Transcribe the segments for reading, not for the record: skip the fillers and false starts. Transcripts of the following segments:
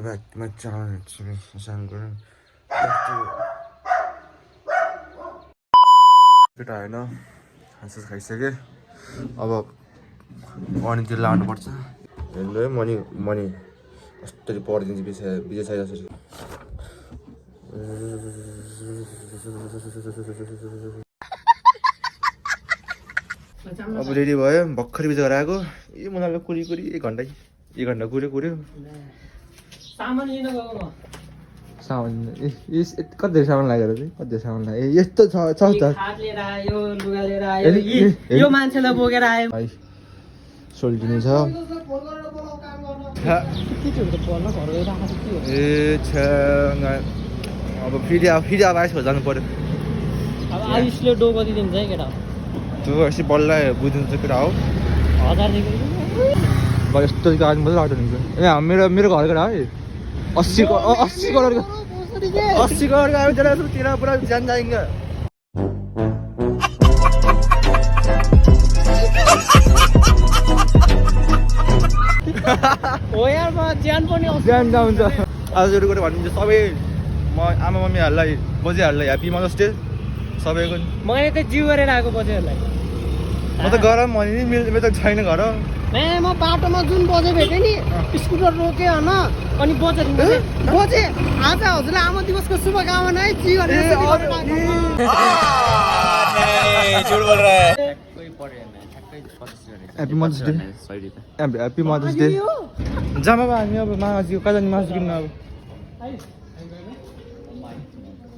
맞짱을 집에 산거는 केटा होइन खान्छ खाइसकेँ अब मनीतिर लानुपर्छ हेर्नु है मनी कसरी पढिदिन्छ विजय छ जसरी अब रेडी भयो भर्खरै बिच गरेर आएको ए मलाई कुरी 1 घन्टा कुर्यो सामान लिन गएको म सामान कति धेरै सामान लागेर चाहिँ कति धेरै सामान लाग्यो यस्तो छ त खाट लिएर आयो लुगा लिएर आयो यो मान्छेलाई बोकेर आयो भाइ सोल्टिनी छ ए छ अब फेरि आइसको जानु पर्यो अब आयुषले डो गरिदिन्छ है केटा त्यो यसो बल्ल बुझिदिन्छ केटा हो 1000 देखि यस्तो गाडी मात्रै लाग्दैन ए मेरो घर केटा है 80 करोड का आयो जरा तेरा पूरा जान जाएंगे हो यार म ज्यान पनि ज्यान जान्छ आजहरुको भनिन्छ सबै म आमा मम्मीहरुलाई बजेहरुलाई ह्यापी मदर्स डे सबैको मैले त जिउ गरेर आएको बजेहरुलाई म त गरम भने नि मेरो त छैन घर म बाटोमा जुन बजे भेटेँ नि स्कुटर रोके हैन अनि बजे आज हजुरलाई आमा दिवसको शुभकामना है जी गरेर झुट बोल रहा है कोही पढ्यो ठ्याक्कै 25 happy mother's day happy mother's day जामा हामी अब मामाजीको कहाँ जाने मासु किन्न अब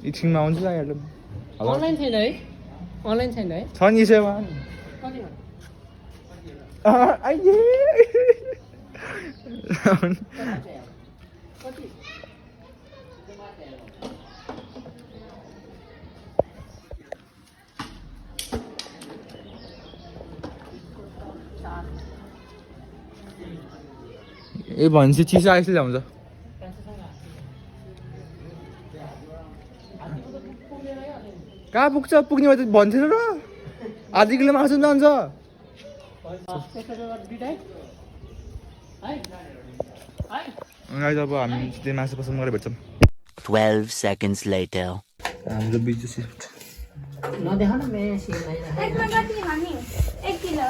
एकछिनमा आउँछ लागिहाल्यो अनलाइन छैन है अनलाइन छैन है छ नि सेवा आइए ए भनेपछि चिसो आइसले ल्याउँछ कहाँ पुग्छ पुग्ने भए त भन्थेन र आधी किलो मासु जान्छ अब हामी त्यो मासु पसन्द गरेर भेट्छौँ 12 seconds later हाम्रो बिजु सिफ्ट नदेखा न मे सिलाई एकमा कति हामी 1 किलो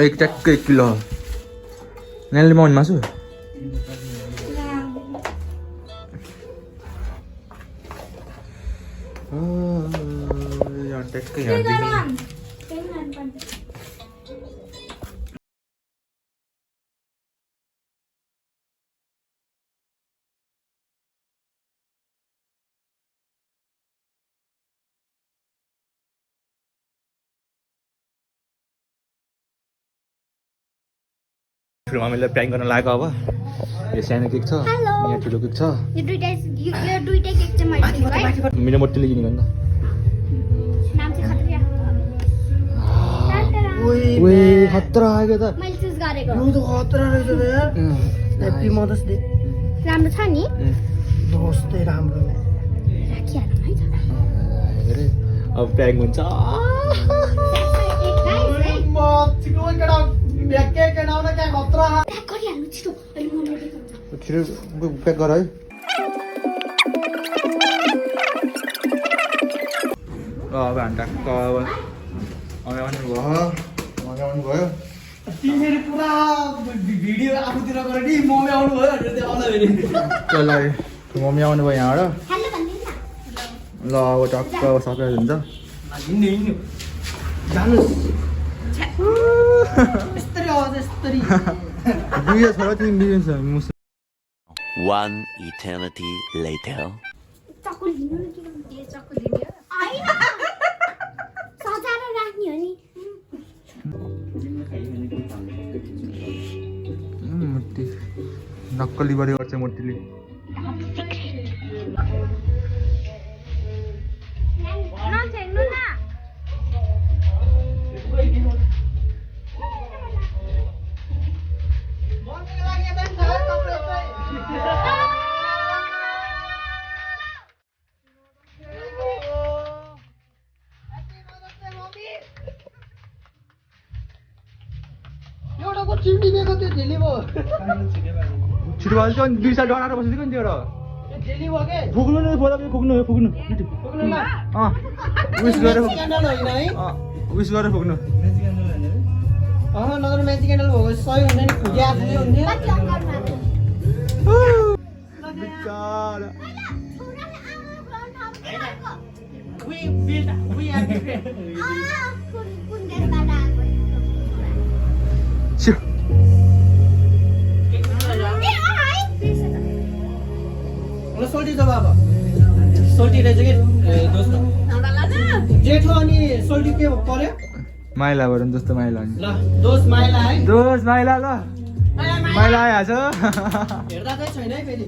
एक ट्याक्कै 1 किलो नेलले माउन मासु यहाँ ट्याक्कै यहाँ हामीलाई प्याङ गर्न लाग्यो अब यो सानो केक छ यहाँ ठुलो केक छ यो दुईटा केक चाहिँ मैले दिएको है मेरो मोटीले किनेको नि नाम चाहिँ खत्रिया त ओए खतरा आयो त मैले चुज गरेको यो त खतरा रहेछ त यार ह्यापी मदर्स डे राम्रो छ नि दोस्तै राम्रो राखिहालौँ है त अरे अब प्याङ हुन्छ प्याक गरिहाल्नु छिटो अहिले मम्मीले देखाउँछ छिटो प्याक गर है अब हामी टक्क अब आउनु भयो तिमीले पुरा भिडियो आफूतिर गरेर नि मम्मी आउनु भयो भनेर त्यो आउँदा फेरि त्यसलाई मम्मी आउनु भयो यहाँबाट हेलो भन्दिन न ल अब टक्क सबै हुन्छ हिँड्नु जानुस् यस्तरी आवाज यस्तरी बिहे छोरा तिमी बिहे छ मुसा 1 eternity later चक्कु लिनु न के गर्नु चक्कु लिनु हैन सजाएर राख्ने हो नि मोटी नक्कली बढी गर्छ मोटीले नछेक्नु न एउटाको चिन्डी दिएको त्यो झिली भयो छिटो भयो त्यो बिर्सा डराएर बसेको नि त्यो र डेली भयो के फुक्नु नि बोला फुक्नु पुग्नु ल विश गरेर क्यान्डल होइन है विश गरेर फुक्नु नगर म्याजिक क्यान्डल भएको सही हुँदैन नि फुके आफूले हुन्थ्यो बिचारा we are different छियो ल सोल्टी त बाबा सोल्टी रहेछ के दोस्त जेठो अनि सोल्टी के पर्यो माइला भएर जस्तो माइला ल दोस्त माइला है दोष माइला ल माइला आइहाल्छ हेर्दा चाहिँ छैन है फेरि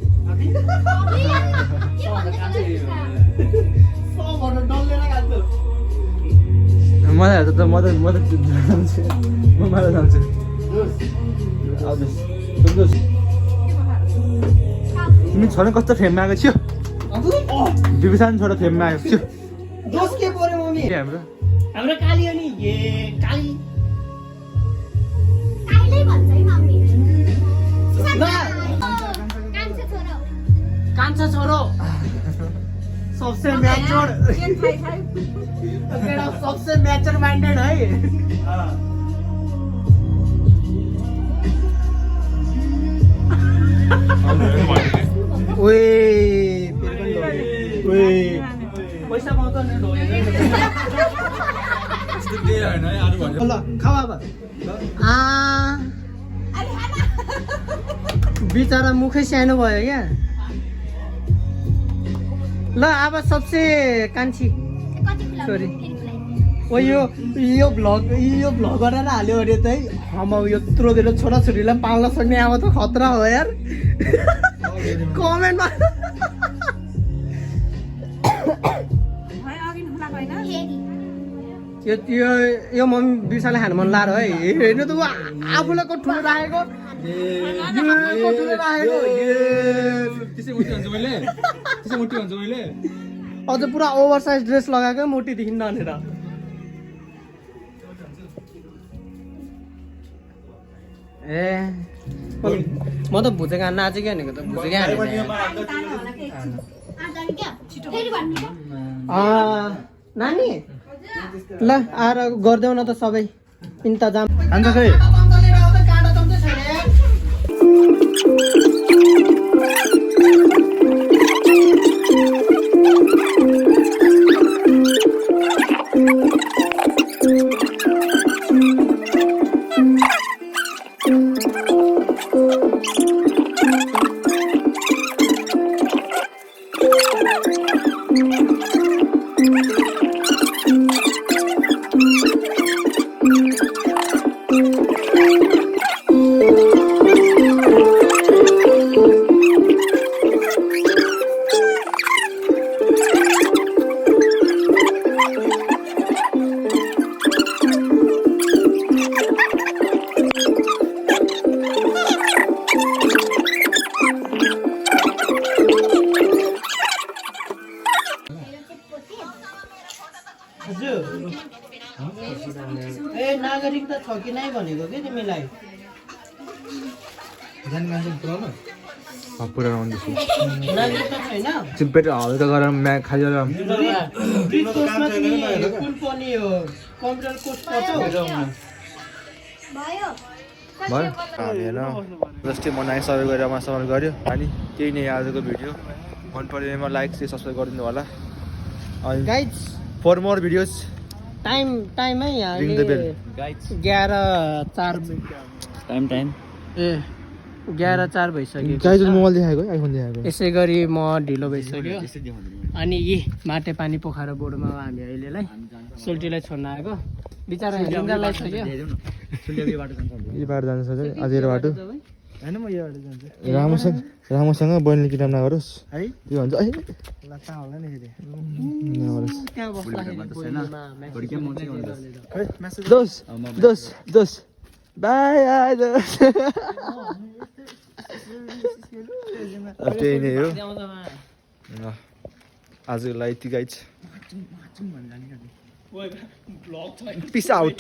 डल्लेर खान्छ मलाई हेर्छ त म त जान्छु म माइला जान्छु आउँदैछ तिमी छोरा कस्तो फेममा आएको थियो विभूषण छोरा फेममा आएको थियो दोस्त के पर्यो मम्मी हाम्रो हाम्रो काली हो नि ए काली कान्छा छोरो सबसे मैच्योर सबसे मैच्योर माइंडेड है ओए पैसा पाउँछ नि ल खाऊ अब बिचरा मुखै सानो भयो क्या ल अब सबसे कान्छी सरी ओ यो भ्लग गरेर हाल्यो अरे चाहिँ हम यत्रो धेरै छोराछोरीलाई पाल्न सक्ने अब त खतरा हो यार कमेन्टमा यो मम्मी बिर्साले खानु मन लाएर है हेर्नु त आफूलाई को ठुलो राखेको अझ पुरा ओभर साइज ड्रेस लगाएको मोटीदेखि ननेर ए म त भुजेको नाचेको हानेको त भुजेकै हानेको नानी ल आएर गरिदेऊ न त सबै इन्तजाम अन्त खै ए नागरिकता छ कि नै भनेको के तिमीलाई पुरा आउँदैछु नागरिकता छैन चिम्पेट हल्का गरेर म्याग खाइएर कुन पनि हो कम्प्युटर कोर्स पर्छ भयो जस्तै मनाइ सबै गरेर म सबै गऱ्यो अनि त्यही नै आजको भिडियो मन परेमा लाइक चाहिँ सब्सक्राइब गरिदिनु होला अनि guys for more videos time है Ring the bell. 11:04 टाइम ए 11:04 भइसक्यो गाइज मोबाइल देखाएको आइफोन देखाएको यसै गरी म ढिलो भइसक्यो अनि यी माटे पानी पोखरा बोर्डमा हामी अहिलेलाई सोल्टीलाई छोड्न आएको बिचरा हिँड्न लागिसक्यो यो बाटो जानु सक्छ अझै यो बाटो होइन म यो बाटो जान्छु राम्रोसँग बहिनीले किताब नगरोस् है त्यो भन्छ है लता होला नि फेरि नगरोस् त्यहाँ बस्दाखेरि दोस बाई आइ दोस त्यही नै हो आजको लागि यति गाइज पिस आउट